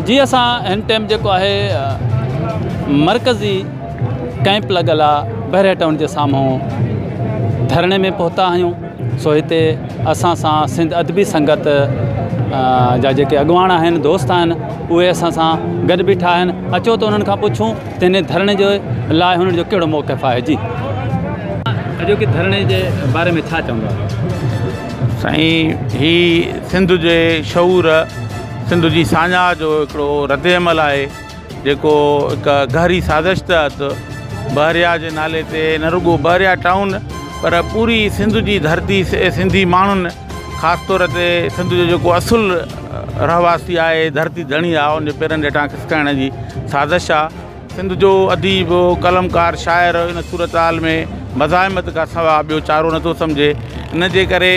جي اسان هن ٽائيم جيڪو آهي مرڪزي ڪئمپ لڳل آ بحريا ٽائون جي سامهون ڌرڻي ۾ پهتا آهيون سو هتي اسان سان سنڌ ادبي سنگت جا جيڪي اڳواڻ آهن دوست آهن اهي اسان سان گڏ بيٺا آهن اچو ته انهن کان پڇون ته هن ڌرڻي جي لاء هنن جو ڪهڙو موقف آهي جي اڄوڪي ڌرڻي جي باري ۾ ڇا چوندا؟ سائين هي سنڌ جي شعور سنڌ جي ساڃاهه جو هڪڙو رد عمل آهي جيڪو هڪ گهري سازش تحت بحريا جي نالي تي نه رڳو بحريا ٽائون پر پوري سنڌ جي ڌرتي سنڌي ماڻهن خاص طور تي سنڌ جو جيڪو اصل رهواسي آهي ڌرتي ڌڻي آهي ان جي پيرن هيٺان کسڪائڻ جي سازش آهي. سنڌ جو اديب، قلمڪار، شاعر ان صورتحال ۾ مزاحمت کان سوا ٻيو چارو نٿو سمجهي. ان جي ڪري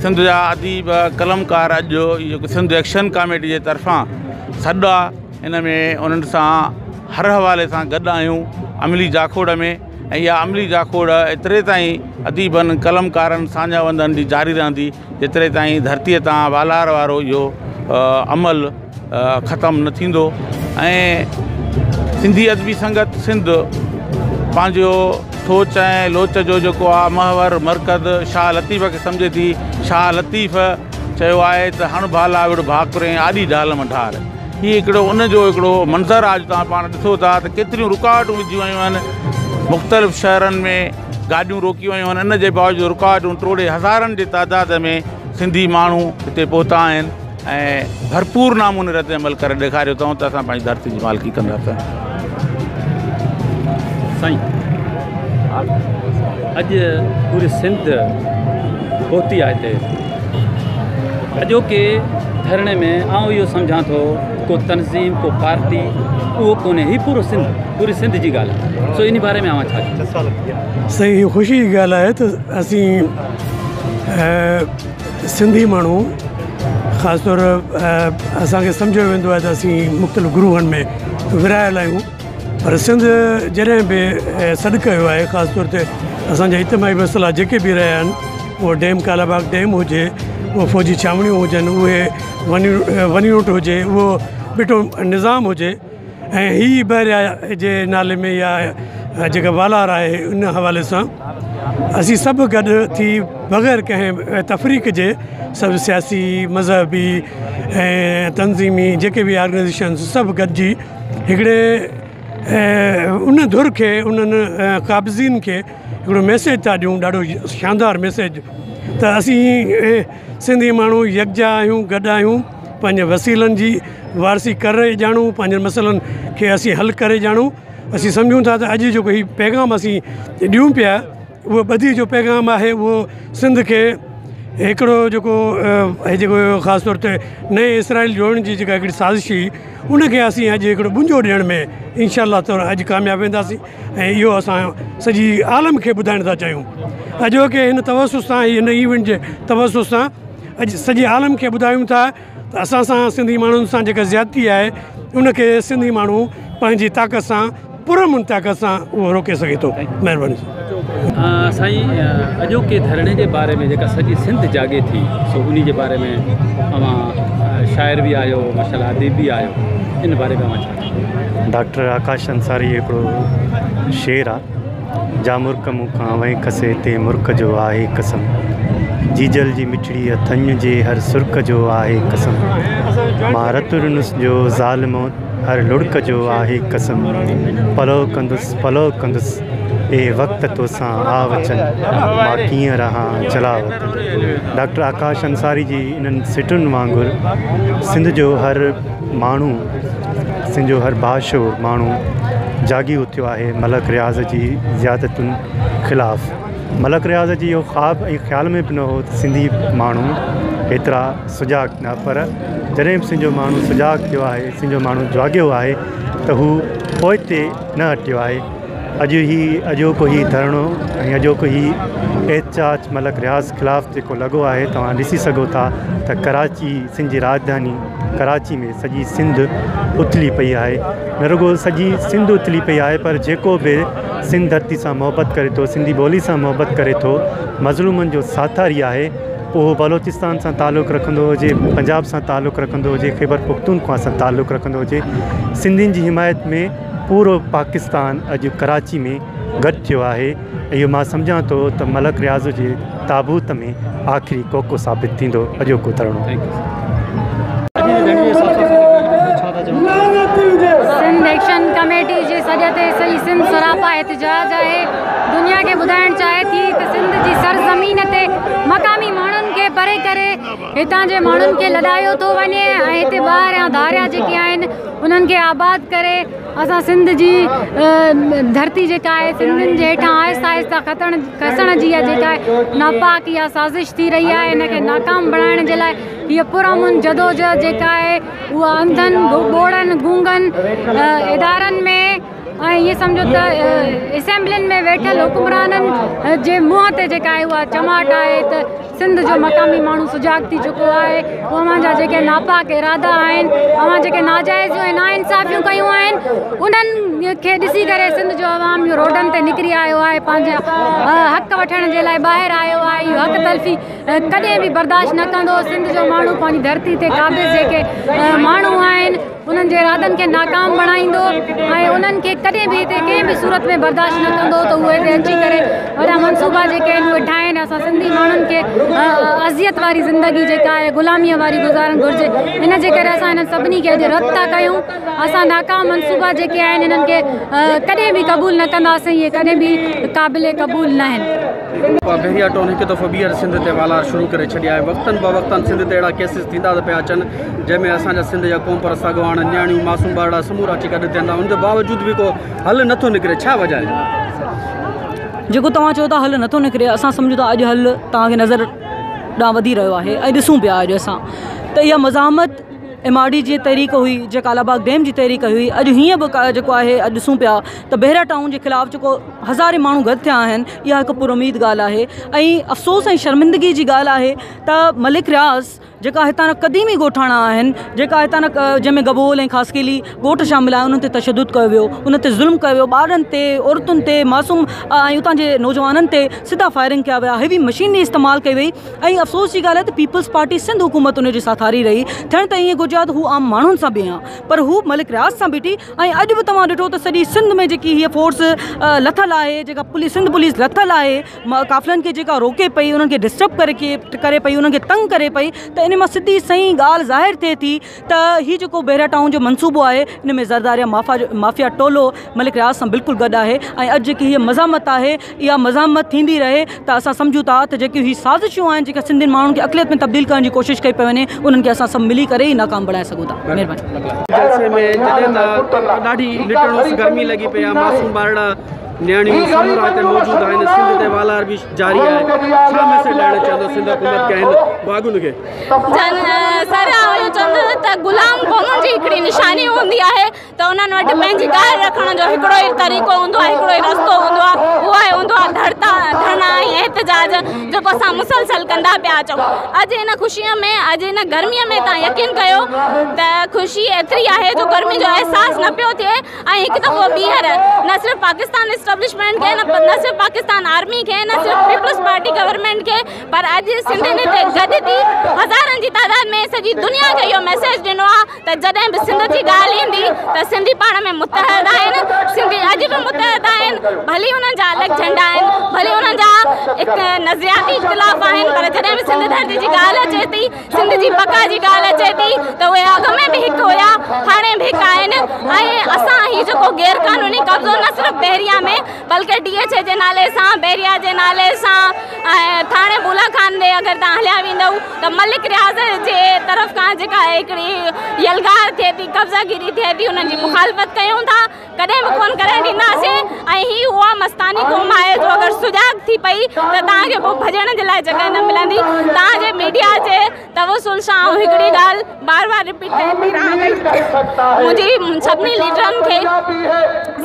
سنڌ جا اديب، قلمڪار اڄ جيڪو سنڌ ايڪشن ڪاميٽي جي طرفان سڏ آ ان ۾ انهن سان هر حوالي سان گڏ آهيون عملي جاکوڙ ۾ ۽ اها عملي جاکوڙ ايتري تائين اديبن، قلمڪارن، ساڃاهه وندن جي جاري رهندي جيتري تائين ڌرتيء تان والار وارو اهو عمل ختم نه ٿيندو ۽ سنڌي ادبي سنگت سنڌ پنهنجو سوچ ۽ لوچ جو جيڪو آهي محور مرڪز شاهه لطيف کي سمجهي ٿي. شاهه لطيف چيو آهي ته هڻ ڀالا وڙ ڀاڪرين آڏي ڍال م ڍار. هي هڪڙو ان جو هڪڙو منظر آهي جو توهان پاڻ ڏسو ٿا ته ڪيتريون رڪاوٽون وڌيون ويون آهن مختلف شهرن ۾ گاڏيون روڪيون ويون آهن ان جي باوجود رڪاوٽون ٽوڙي هزارن جي تعداد ۾ سنڌي ماڻهو هتي پهتا آهن. ۽ ڀرپور نموني رد عمل ڪري ڏيکاريو اٿئون ته اسان پنهنجي ڌرتي جي مالڪي ڪنداسين. سائين اڄ پوري سنڌ پهتي آهي هتي اڄوڪي ڌرڻي ۾ آئون اهو سمجهان ٿو ڪو تنظيم ڪو پارٽي اهو ڪونهي هي پورو سنڌ پوري سنڌ جي ڳالهه آهي سو ان باري ۾ اوهان ڇا چوندو. سائين هي خوشي جي ڳالهه آهي ته اسين سنڌي ماڻهو خاص طور اسان کي سمجهيو ويندو آهي ته اسين مختلف گروهن ۾ ورهايل آهيون پر سنڌ جڏهن به سڏ ڪيو آهي خاص طور تي اسانجا اجتماعي مسئلا جيڪي به رهيا آهن اهو ڊيم ڪالا باغ ڊيم هجي اهو فوجي ڇانوڻيون هجن اهي ون يونٽ هجي اهو ٻٽو نظام هجي ۽ هي بحريا جي نالي ۾ يا جيڪا والار آهي ان حوالي سان اسين سڀ گڏ ٿي بغير ڪنهن تفريق جي سڀ سياسي مذهبي ۽ تنظيمي جيڪي به آرگنائيزيشنز سڀ گڏجي هڪڙي ان ڌر کي انهن قابضين کي هڪڙو ميسيج ٿا ڏيون ڏاڍو شاندار ميسيج ته اسين سنڌي ماڻهو يڪجا آهيون گڏ آهيون پنهنجي وسيلن جي وارثي ڪري ڄاڻون پنهنجن مسئلن کي اسين حل ڪري ڄاڻون اسين سمجهون ٿا ته اڄ جيڪو هي پيغام اسين ڏيون پيا اهو ٻڌي جو پيغام آهي اهو سنڌ کي هڪڙو جيڪو هي جيڪو خاص طور تي نئين اسرائيل جوڙڻ جي جيڪا هڪڙي سازش هئي ان کي اسين اڄ هڪڙو ٻنجو ڏيڻ ۾ انشاء الله تعاليٰ اڄ ڪامياب وينداسين ۽ اهو اسان سڄي عالم کي ٻڌائڻ ٿا چاهيون اڄوڪي هن توسط سان هن ايونٽ جي توسط سان اڄ سڄي عالم کي ٻڌايون ٿا ته اسان سان سنڌي ماڻهن سان جيڪا زيادتي آهي ان کي سنڌي ماڻهو پنهنجي طاقت سان پرامن طاقت سان اهو روڪي سگهي ٿو مهرباني. سائين اڄوڪي ڌرڻي جي باري ۾ جيڪا سڄي سنڌ جاڳي ٿي سو انهي جي باري ۾ اوهان شاعر به آهيو ماشاءالله اديب به آهيو ان باري ۾ اوهان ڇا چوندو. ڊاڪٽر آڪاش انصاري جو هڪڙو شعر آ. جا مرڪ مون کان وئين کسي تنهن مرڪ جو آهي قسم جيجل جي مٺڙيء ٿڃ جي هر سرڪ جو آهي قسم مان رت رنس جو ظالمو هر لڙڪ جو آهي قسم پلئه ڪندس پلئه ڪندس اي وقت توسان آ وچن مان ڪيئن رهان جلاوطن ڊاڪٽر آڪاش انصاري جي انهن سٽن وانگر سنڌ جو هر ماڻهو سنڌ جو هر باشعور ماڻهو جاڳي اٿيو آهي ملڪ رياض جي زيادتين خلاف ملڪ رياض جي اهو خواب ۽ خيال ۾ به نه هو ته سنڌي ماڻهو ايترا سجاڳ ٿيندا پر جڏهن به سنڌ جو ماڻهو سجاڳ ٿيو آهي سنڌ جو ماڻهو جاڳيو آهي ته هو پوئتي نه هٽيو آهي اڄ هي اڄوڪو هي ڌرڻو ۽ اڄوڪو هي احتجاج ملڪ رياض خلاف جيڪو لڳو آهي توهان ڏسي سگهو ٿا ته ڪراچي سنڌ جي راڄڌاني ڪراچي ۾ سڄي سنڌ اٿلي پئي آهي نه رڳو سڄي سنڌ اٿلي پئي آهي پر جيڪو به سنڌ ڌرتي سان محبت ڪري ٿو، سنڌي ٻولي سان محبت ڪري ٿو، مظلومن جو ساٿاري آهي، پوء اهو بلوچستان سان تعلق رکندو هجي، پنجاب سان تعلق رکندو هجي، خيبر پختونخوا سان تعلق رکندو هجي، سنڌين جي حمايت ۾ پورو پاڪستان اڄ ڪراچي ۾ گڏ ٿيو آهي. اهو مان سمجهان ٿو ته ملڪ رياض جي تابوت ۾ آخري ڪوڪو ثابت ٿيندو اڄوڪو ڌرڻو. سنڌ ايڪشن ڪميٽي جي سڏ تي سڄي سنڌ سراپا احتجاج آهي، دنيا کي ٻڌائڻ چاهي ٿي ته سنڌ جي سرزمين تي مقامي ماڻهن کي پري ڪري هتان جي ماڻهن کي لڏايو ٿو وڃي ۽ هتي ٻاهريان ڌاريا جيڪي آهن انهن کي آباد ڪري اسان سنڌ جي ڌرتي جيڪا آهي سنڌين جي هيٺان آهستي آهستي کتڻ کسڻ جي اها جيڪا آهي ناپاڪ اها سازش ٿي رهي آهي ان کي ناڪام بڻائڻ جي لاء هيء پرامن جدوجهد جيڪا آهي اها انڌن ٻوڙن گونگن ادارن ۾ ۽ ائين سمجهو ته اسيمبلين ۾ ويٺل حڪمرانن جي منهن تي جيڪا آهي اها چماٽ آهي ته سنڌ جو مقامي ماڻهو سجاڳ ٿي چڪو آهي اوهان جا جيڪي ناپاڪ ارادا آهن اوهان جيڪي ناجائزيون ۽ ناانصافيون ڪيون آهن انهن کي ڏسي ڪري سنڌ جو عوام اهو روڊن تي نڪري آيو آهي پنهنجا حق وٺڻ جي لاء ٻاهر آيو آهي اهو حق تلفي ڪڏهن به برداشت نه ڪندو سنڌ جو ماڻهو پنهنجي ڌرتي تي قابض جيڪي ماڻهو آهن انهن جي ارادن کي ناڪام بڻائيندو ۽ انهن کي ڪڏهن به هتي ڪنهن به صورت ۾ برداشت نه ڪندو ته اهي هتي اچي ڪري وڏا منصوبا جيڪي آهن اهي ٺاهين اسان سنڌي ماڻهن کي اذيت واري زندگي جيڪا آهي غلاميء واري گذارڻ گهرجي ان جي ڪري اسان انهن سڀني کي اڄ رد ٿا ڪيون اسان ناڪام منصوبا جيڪي آهن انهن کي ڪڏهن به قبول نه ڪنداسين اهي ڪڏهن به قابل قبول نه آهن. بحريا ٽائون هڪ دفعو ٻيهر سنڌ تي والار شروع ڪري ڇڏي آهي وقتن بوقتن سنڌ تي اهڙا ڪيسز ٿيندا ته پيا اچن جنهن ۾ اسان جا سنڌ جا قوم پرست اڳواڻ، نياڻيون، معصوم ٻارڙا سمورا اچي گڏ ٿين ٿا ان جي باوجود به ڪو حل نه ٿو نڪري ڇا وجه آهي؟ جيڪو توهان چئو ٿا حل نه ٿو نڪري اسان سمجهون ٿا اڄ حل توهان کي نظر ڏانهن وڌي رهيو آهي ۽ ڏسون پيا اڄ اسان ته اها مزاحمت ايم آر ڊي جي تحريڪ هئي جيڪا ڪالا باغ ڊيم جي تحريڪ هئي اڄ هيئن به جيڪو آهي اڄ ڏسون پيا ته بحريا ٽائون جي خلاف جيڪو هزارين ماڻهو گڏ ٿيا آهن اها هڪ پر اميد ڳالهه آهي ۽ افسوس ۽ شرمندگي جي ڳالهه آهي ته ملڪ رياض جيڪا هتان جا قديمي ڳوٺاڻا آهن جيڪا هتان جا جنهن ۾ گبول ۽ خاصخيلي ڳوٺ شامل آهن انهن تي تشدد ڪيو ويو انهن تي ظلم ڪيو ويو ٻارن تي عورتن تي معصوم ۽ اتان جي نوجوانن تي سڌا فائرنگ ڪيا ويا هيوي مشينري استعمال ڪئي وئي ۽ افسوس جي ڳالهه آهي ته پيپلز پارٽي سنڌ حڪومت ان جي ساٿاري رهي ٿيڻ ته ائين گهرجي ها ته هو عام ماڻهن سان بيهي ها پر هو ملڪ رياض سان بيٺي ۽ اڄ به توهان ڏٺو ته سڄي سنڌ ۾ جيڪي هيء فورس لٿل آهي جيڪا پوليس سنڌ پوليس لٿل آهي قافلن کي جيڪا روڪي پئي انهن کي ڊسٽرب ڪري ڪري پئي انهن کي تنگ ڪري پئي ته ان مان سڌي سئين ڳالهه ظاهر ٿئي ٿي ته هي جيڪو بحريا ٽائون جو منصوبو آهي ان ۾ زرداريا مافيا ٽولو ملڪ رياض سان بلڪل گڏ آهي ۽ اڄ جيڪي هي مزاحمت آهي اها مزاحمت ٿيندي رهي ته اسان سمجهون ٿا ته جيڪي هي سازشون آهن جيڪا سنڌين ماڻهن کي اقليت ۾ تبديل ڪرڻ جي ڪوشش ڪئي پئي وڃي انهن کي اسان سڀ ملي ڪري ئي ناڪام بڻائي سگهون ٿا مهرباني. جلسي ۾ جڏهن ته ڏاڍي لٽڻ اس گرمي لڳي پئي آهي معصوم ٻارڙا نياڻيون سمورا هتي موجود آهن سنڌ تي والار به جاري آهي ڇا ميسيج ڏيڻ چاهيندو سنڌ حڪومت کي هن واڳن کي. سر آئون اهو چوندس ته غلام قومن جي هڪڙي نشاني هوندي آهي ته انهن وٽ پنهنجي ڳالهه رکڻ جو هڪڙو ئي طريقو هوندو آهي هڪڙو ئي رستو هوندو آهي اهو آهي هوندو آهي ڌرتا ڌرڻا ۽ احتجاج جيڪو اسان مسلسل ڪندا پيا اچون اڄ ان خوشيء ۾ اڄ ان گرميء ۾ توهان يقين ڪيو ته خوشي ايتري آهي جو گرمي جو احساس نه پيو ٿئي ۽ هڪ دفعو ٻيهر نه صرف پاڪستان اسٽبلشمينٽ کي نه صرف پاڪستان آرمي کي نه صرف پيپلز پارٽي گورنمينٽ کي پر اڄ سنڌين هتي گڏ ٿي هزارن جي تعداد ۾ سڄي دنيا کي اهو ميسيج ڏنو آهي ته جڏهن به سنڌ جي ڳالهه ايندي ته سنڌي پاڻ ۾ متحد آهن سنڌي اڄ به متحد آهن ڀلي انهن جا الڳ جهنڊا آهن ڀلي انهن جا نظرياتي اختلاف آهن پر جڏهن به سنڌ ڌرتي جي ڳالهه اچي ٿي سنڌ جي بقا جي ڳالهه اچي ٿي ته اهي اڳ ۾ به هڪ هيا هاڻي به هڪ آهن ۽ اسان هي جيڪو غير قانوني قبضو نه صرف بحريا ۾ بلڪه ڊي ايڇ اي جي نالي سان بحريا جي نالي سان ۽ ٿاڻي بولا خان ڏي اگر توهان هليا ويندؤ ته ملڪ رياض جي طرف کان جيڪا هڪڙي يلغار ٿئي ٿي قبضا گيري ٿئي ٿي انهن جي مخالفت ڪيون ٿا ڪڏهن به ڪونه ڪرڻ ڏينداسين ۽ هي اها مستاني قوم آهي جو اگر سجاڳ ٿي پئي ته توهان کي پوء ڀڄڻ جي لاء جڳهه نه ملندي توهان جي ميڊيا جي توسط رسول شاهه آئون هڪڙي ڳالهه بار بار رپيٽ ڪندي رهان پئي منهنجي سڀني ليڊرن کي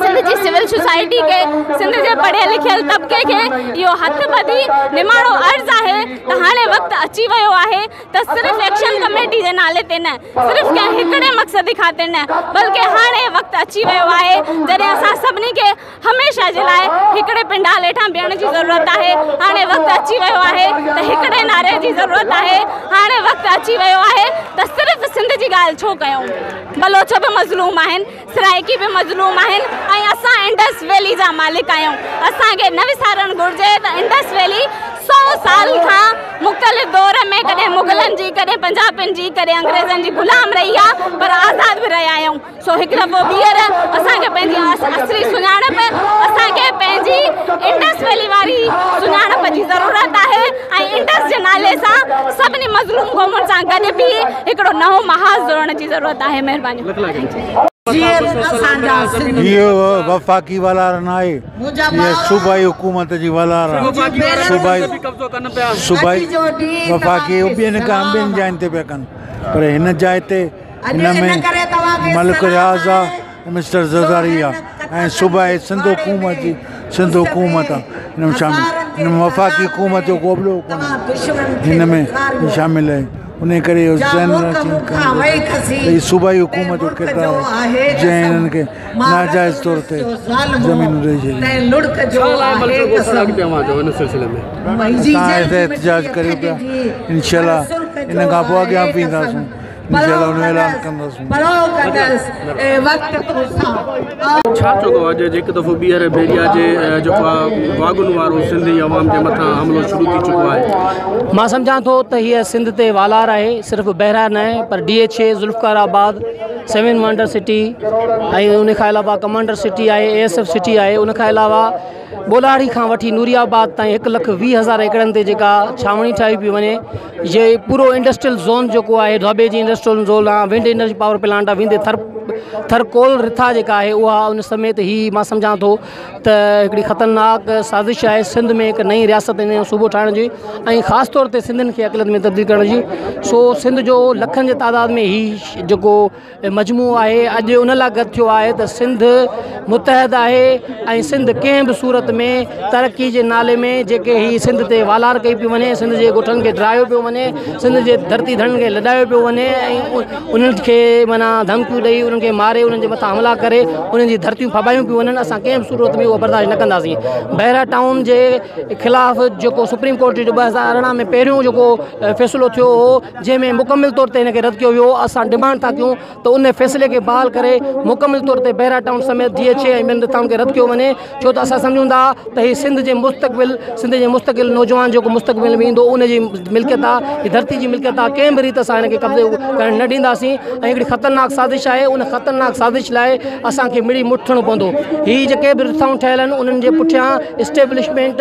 سنڌ جي سول سوسائٽي کي سنڌ جي پڙهيل لکيل طبقي کي اهو هٿ ٻڌي نماڻو عرض آهي ته هاڻي وقت اچي ويو آهي ته صرف ايڪشن ڪميٽي جي نالي تي نه صرف ڪنهن هڪڙي مقصد جي خاطر نه بلڪه هاڻي وقت اچي ويو آهي جڏهن اسان سڀني کي هميشه جي لاء هڪڙي پنڊال هيٺان بيهڻ جي ضرورت آهي هاڻي وقت اچي ويو آهي ته هڪڙي نعري جي ضرورت آهي هاڻي وقت اچي ويو آهي ته صرف سنڌ جي ڳالهه ڇو ڪيون بلوچ به مظلوم آهن سرائيڪي به مظلوم آهن ۽ اسان انڊس ويلي جا مالڪ آهيون اسان کي نه وسارڻ گهرجي ته انڊس ويلي سو سال کان مختلف دور ۾ ڪڏهن مغلن جي ڪڏهن پنجابين جي ڪڏهن انگريزن جي غلام رهي آهي پر آزاد به رهيا آهيون سو هڪ دفعو ٻيهر اسان کي پنهنجي اصلي سڃاڻپ اسان کي پنهنجي انڊس ويلي واري سڃاڻپ جي ضرورت آهي ۽ انڊس جي نالي سان سڀني مظلوم قومن سان گڏ بيهي هڪڙو نئون محاذ جوڙڻ جي ضرورت آهي مهرباني. اهو وفاقي والار ناهي اها صوبائي حڪومت جي والار آهي صوبائي صوبائي وفاقي ٻين کان ٻين جاين تي پيا ڪن پر هن جاء تي هن ۾ ملڪ رياض آ مسٽر زرداري آ ۽ صوبائي سنڌ حڪومت جي سنڌ حڪومت آ هن ۾ شامل هن ۾ وفاقي حڪومت جو ڪو به ڪونهي هن ۾ شامل آهي ان ڪري اهو ذهن ته هي صوبائي حڪومت جو ڪردار آهي جنهن هنن کي ناجائز طور تي زمينون ڏئي ڇڏيون. اسان هتي احتجاج ڪريون پيا انشاء الله ان کان پوء اڳيان به اينداسون. انشاء الله ان جو اعلان ڪنداسون. ڇا چوندو اڄ هڪ دفعو ٻيهر بحريا جي جيڪو آ واڳن وارو سنڌي عوام جي مٿان حملو شروع ٿي چڪو آهي. مان سمجهان ٿو ته هيء سنڌ تي والار آهي صرف بحريا نه پر D H A, Zulfiqarabad, seven wonder city ۽ ان کان علاوه ڪمانڊر سٽي آهي، اي ايس ايف سٽي آهي ان کان علاوه ٻولاڙي کان وٺي نوري آباد تائين هڪ لک 20,000 ايڪڙن تي جيڪا ڇانوڻي ٺاهي پئي وڃي جي پورو انڊسٽريل زون جيڪو آهي ڌوٻي جي انڊسٽريل زون آهي ونڊ انرجي پاور پلانٽ آهي ويندي ٿر ٿر ڪول رٿا جيڪا آهي اها ان سميت هي مان سمجهان ٿو ته هڪڙي خطرناڪ سازش آهي سنڌ ۾ هڪ نئين رياست نئون صوبو ٺاهڻ جي ۽ خاص طور تي سنڌين کي اقليت ۾ تبديل ڪرڻ جي سو سنڌ جو لکن جي تعداد ۾ هي جيڪو مجموعو آهي اڄ ان لاء گڏ ٿيو آهي ته سنڌ متحد آهي ۽ سنڌ ڪنهن به صورت ۾ ترقي جي نالي ۾ جيڪي هي سنڌ تي والار ڪئي پئي وڃي سنڌ جي ڳوٺن کي ڊاهيو پيو وڃي سنڌ جي ڌرتي ڌڻين کي لڏايو پيو وڃي ۽ انهن کي معنيٰ ڌمڪيون ڏئي انهن کي ماري انهن جي مٿان حملا ڪري انهن جي ڌرتيون ڦٻايون پيون وڃن اسان ڪنهن به صورت ۾ اهو برداشت نه ڪنداسين بحريا ٽائون جي خلاف جيڪو سپريم ڪورٽ جو 2018 ۾ پهريون جيڪو فيصلو ٿيو هو جنهن ۾ مڪمل طور تي هن کي رد ڪيو ويو هو، اسان ڊمانڊ ٿا ڪيون ته ان فيصلي کي بحال ڪري مڪمل طور تي بحريا ٽائون سميت ڊي ايڇ اي ۽ ٻين رٿائن کي رد ڪيو وڃي ڇو ته اسان سمجهون ٿا ته هي سنڌ جي مستقبل سنڌ جي مستقل نوجوان جيڪو مستقبل ۾ ايندو ان جي ملڪيت آهي هي ڌرتي جي ملڪيت آهي ڪنهن به ريت اسان هن کي قبضي ڪرڻ نه ڏينداسين ۽ هڪڙي خطرناڪ سازش آهي ان خطرناڪ سازش لاء اسان کي مڙي مٺ ٿيڻو پوندو هي جيڪي به رٿائون ٺهيل آهن انهن جي پٺيان اسٽيبلشمينٽ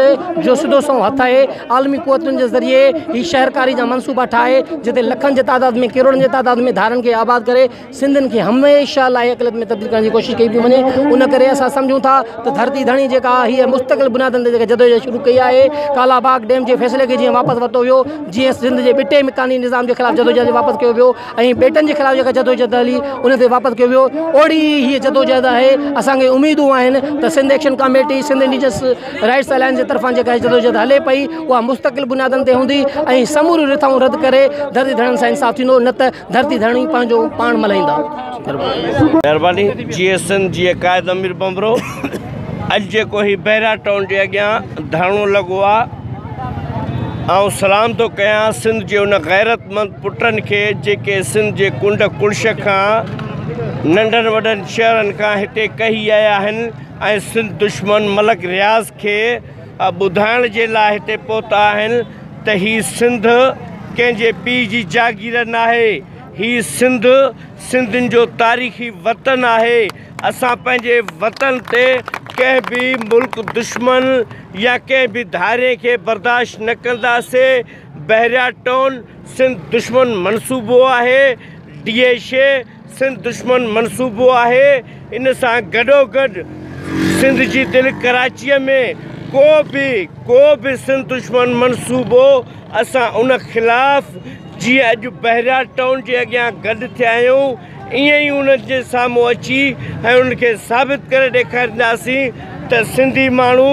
جو سڌو سنئون هٿ آهي عالمي قوتن جي ذريعي هي شهرڪاري جا منصوبا ٺاهي جتي لکن جي تعداد ۾ ڪروڙن جي تعداد ۾ ڌارين کي آباد ڪري سنڌين کي هميشه لاء اقليت ۾ تبديل ڪرڻ جي ڪوشش ڪئي پئي وڃي ان ڪري اسان سمجهون ٿا ته ڌرتي ڌڻي جيڪا هيء مستقل بنيادن تي جيڪا جدوجهد شروع ڪئي آهي ڪالا باغ ڊيم جي فيصلي کي جيئن واپس ورتو ويو جيئن سنڌ جي ٻٽي مڪاني نظام جي خلاف جدوجهد واپس ڪيو ويو ۽ ٻيٽن جي خلاف جيڪا جدوجهد هلي ان تي واپس ڪيو ويو اهڙي ئي هيء جدوجهد آهي اسان کي اميدون آهن ته Sindh action committee Sindh indigenous rights alliance جي طرفان جيڪا جدوجهد هلي پئي اها مستقل بنيادن تي هوندي ۽ سموريون رٿائون رد ڪري ڌرتي ڌڻين سان انصاف ٿيندو نه ته ڌرتي ڌڻي پنهنجو پاڻ ملهائيندا. مهرباني جيئي سنڌ جيئي قائد امير ڀنڀرو اڄ جيڪو هي بحريا ٽائون جي اڳيان ڌرڻو لڳو آ آئون سلام ٿو ڪيان سنڌ جي ان غيرتمند پٽن کي جيڪي سنڌ جي ڪنڊ ڪڙڇ کان ننڍن وڏن شهرن کان هتي ڪهي آيا آهن ۽ سنڌ دشمن ملڪ رياض کي ٻڌائڻ جي لاء هتي پهتا آهن ته هي سنڌ ڪنهن جي پيء جي جاگير ناهي، هي سنڌ سنڌين جو تاريخي وطن آهي، اسان پنهنجي وطن تي ڪنهن به ملڪ دشمن يا ڪنهن به ڌارئين کي برداشت نه ڪنداسين، بحريا ٽائون سنڌ دشمن منصوبو آهي، ڊي ايڇ اي سنڌ دشمن منصوبو آهي، ان سان گڏوگڏ سنڌ جي دل ڪراچيء ۾ ڪو به سنڌ دشمن منصوبو اسان ان خلاف جيئن اڄ بحريا ٽائون جي اڳيان گڏ ٿيا آهيون ائين ئي انهن جي سامهون اچي ۽ انهن کي ثابت ڪري ڏيکارينداسين ته سنڌي ماڻهو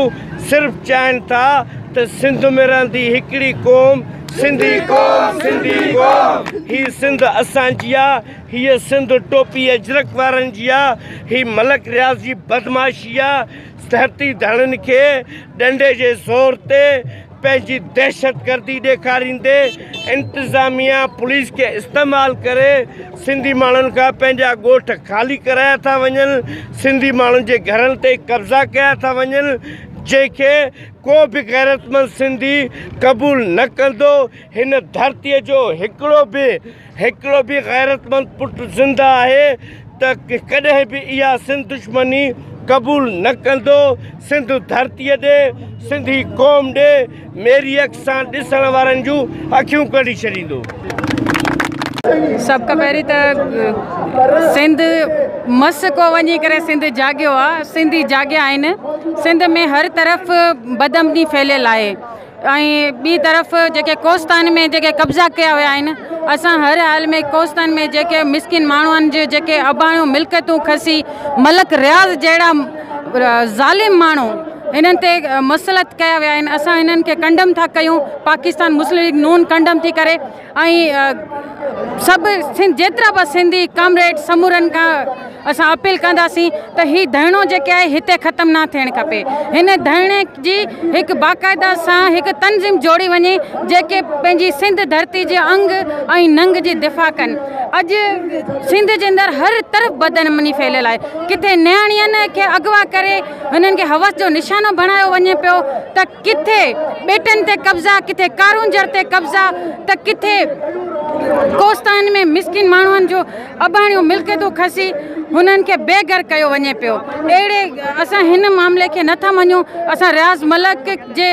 صرف چاهين ٿا ته سنڌ ۾ رهندي هڪڙي قوم سنڌي قوم سنڌي قوم هي سنڌ اسان جي آ هيء سنڌ ٽوپي اجرڪ وارن جي آ هي ملڪ رياض جي بدمعاشي آ ڌرتي ڌڻين کي ڏنڊي جي زور تي پنهنجي دهشتگردي ڏيکاريندي انتظاميا پوليس کي استعمال ڪري سنڌي ماڻهن کان پنهنجا ڳوٺ خالي ڪرايا ٿا وڃن، سنڌي ماڻهن جي گهرن تي قبضا ڪيا ٿا وڃن، جنهن کي ڪو به غيرتمند سنڌي قبول نه ڪندو. هن ڌرتي جو هڪڙو به هڪڙو به غيرتمند پٽ زنده آهي ته ڪڏهن به اها سنڌ دشمني قبول نه ڪندو. سنڌ ڌرتيء ڏي، سنڌي قوم ڏي ميري اک سان ڏسڻ وارن جون اکيون ڪڍي ڇڏيندو. سڀ کان پهرين ته سنڌ مس ڪو وڃي ڪري سنڌ جاڳيو آ، سنڌي جاڳيا آهن. سنڌ ۾ هر طرف بدامني ڦهليل آهي. ۽ ٻي طرف جيڪي ڪوستان ۾ جيڪي قبضا ڪيا ويا آهن اسان هر حال ۾ ڪوستان ۾ جيڪي مسڪين ماڻهن جي جيڪي اباڻيون ملڪيتون کسي ملڪ رياض جهڙا ظالم ماڻهو هنن تي مسلط ڪيا ويا آهن اسان هنن کي ڪنڊم ٿا ڪيون پاڪستان مسلم ليگ نون ڪنڊم ٿي ڪري ۽ سڀ سنڌ جيترا به سنڌي ڪامريڊ سمورن کان اسان اپيل ڪنداسين ته هي ڌرڻو جيڪي آهي هتي ختم نه ٿيڻ کپي هن ڌرڻي جي هڪ باقاعده سان هڪ تنظيم جوڙي وڃي جيڪي پنهنجي سنڌ ڌرتي جي انگ ۽ ننگ جي دفاع ڪن اڄ سنڌ جي اندر هر طرف بدامني ڦهليل آهي ڪٿي نياڻين کي اغوا ڪري هنن کي حوس جو نشانو بڻايو وڃي پيو ته ڪٿي ٻيٽن تي قبضا، ڪٿي ڪارونجهر تي قبضا ته ڪٿي ڪوستان ۾ مسڪين ماڻهن جو اباڻيون ملڪيتون کسي هنن کي بي گهر ڪيو وڃي پيو. اهڙي اسان هن معاملي کي نٿا مڃون، اسان رياض ملڪ جي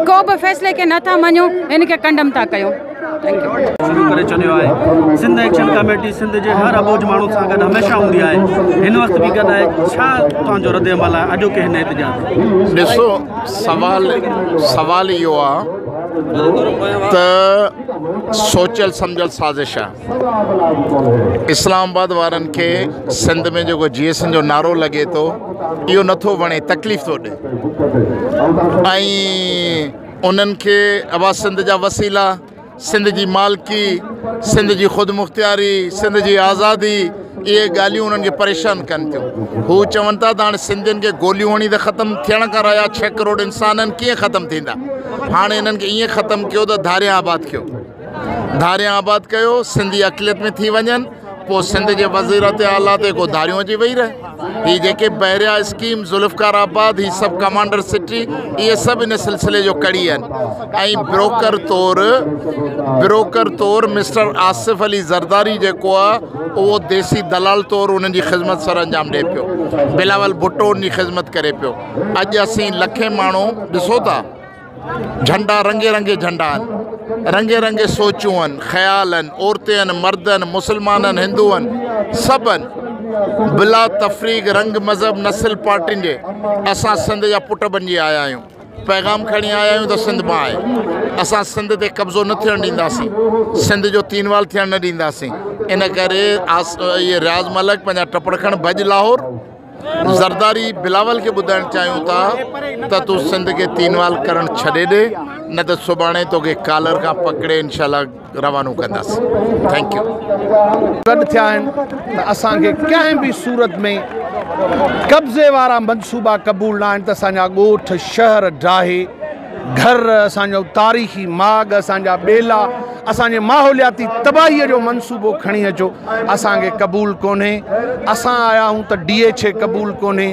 ڪو به فيصلي کي نٿا مڃون، هن کي ڪنڊم ٿا ڪيون. شروع ڪري ڇڏيو آهي سنڌ ايڪشن ڪميٽي سنڌ جي هر اٻوجهه ماڻهو سان گڏ هميشه هوندي آهي هن وقت به گڏ آهي ڇا توهان جو رد عمل آهي اڄوڪي هن احتجاج تي؟ ڏسو سوال سوال اهو آ ته سوچيل سمجهيل سازش آ اسلام آباد وارن کي سنڌ ۾ جيڪو جي ايس جو نعرو لڳي ٿو اهو نٿو وڻي تڪليف ٿو ڏي ۽ انهن کي ابا سنڌ جا وسيلا، سنڌ جي مالڪي، سنڌ جي خودمختياري، سنڌ جي آزادي اهي ڳالهيون انهن کي پريشان ڪن ٿيون. هو چون ٿا ته هاڻي سنڌين کي گوليون هڻي ته ختم ٿيڻ کان رهيا ڇهه ڪروڙ انسان آهن ڪيئن ختم ٿيندا. هاڻي انهن کي ائين ختم ڪيو ته ڌاريان آباد ڪيو. ڌاريان آباد ڪيو سنڌي اقليت ۾ ٿي وڃن پوء سنڌ جي وزيرت اعليٰ تي ڪو ڌاريون اچي ويهي رهي هي جيڪي بحريا اسڪيم ذوالفقار آباد هي سڀ ڪمانڊر سٽي اهي سڀ ان سلسلي جو ڪڙي آهن ۽ بروڪر طور بروڪر طور مسٽر آصف علي زرداري جيڪو آهي اهو ديسي دلال طور انهن جي خدمت سر انجام ڏئي پيو بلاول ڀٽو ان جي خدمت ڪري پيو اڄ اسين لکين ماڻهو ڏسو ٿا جهنڊا رنگي رنگي جهنڊا آهن، رنگي رنگي سوچون آهن، خيال آهن، عورتين آهن، مرد آهن، مسلمان آهن، هندو آهن، سڀ آهن. بلا تفريق رنگ مذهب نسل پارٽين جي اسان سنڌ جا پٽ بنجي آيا آهيون. پيغام کڻي آيا آهيون ته سنڌ مان آهي. اسان سنڌ تي قبضو نه ٿيڻ ڏينداسين. سنڌ جو تينوال ٿيڻ نه ڏينداسين. ان ڪري رياض ملڪ پنهنجا ٽپڙ کڻ ڀڄ لاهور. زرداري بلاول کي ٻڌائڻ چاهيون ٿا ته تون سنڌ کي تينوال ڪرڻ ڇڏي ڏي نه ته سڀاڻي توکي ڪالر کان پڪڙي انشاء الله روانو ڪنداسين thank you. گڏ ٿيا آهن ته اسان کي ڪنهن به صورت ۾ قبضي وارا منصوبا قبول نه آهن ته اسان جا ڳوٺ شهر ڊاهي گهر، اسان جو تاريخي ماڳ، اسان جا ٻيلا، اسان جي ماحولياتي تباهيء جو منصوبو کڻي اچو، اسان کي قبول ڪونهي، اسان آيا آهيون ته ڊي ايڇ اي قبول ڪونهي،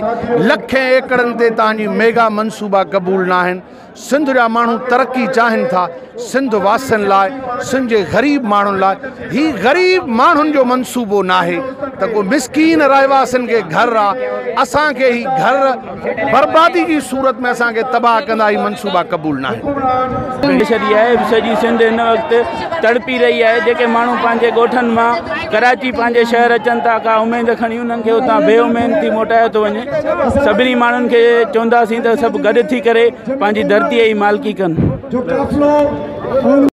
لکين ايڪڙن تي توهان جي ميگا منصوبا قبول ناهن، سنڌ جا ماڻهو ترقي چاهين ٿا، سنڌ واسين لاء، سنڌ جي غريب ماڻهن لاء، هي غريب ماڻهن جو منصوبو ناهي ته ڪو مسڪين رهواسين کي گهر آ، اسان کي هي گهر بربادي جي صورت ۾ اسان کي تباهه ڪندا هي منصوبا قبول ناهن. ڇڏي آهي سڄي سنڌ هن وقت تڙپي رهي آهي. جيڪي ماڻهو پنهنجي ڳوٺن مان ڪراچي پنهنجي شهر اچن ٿا ڪا اميد کڻي، انهن کي اتان بي اميد ٿي موٽايو ٿو وڃي. سڀني ماڻهن کي چونداسين ته سڀ گڏ ٿي ڪري پنهنجي ڌرتيء جي مالڪي ڪن.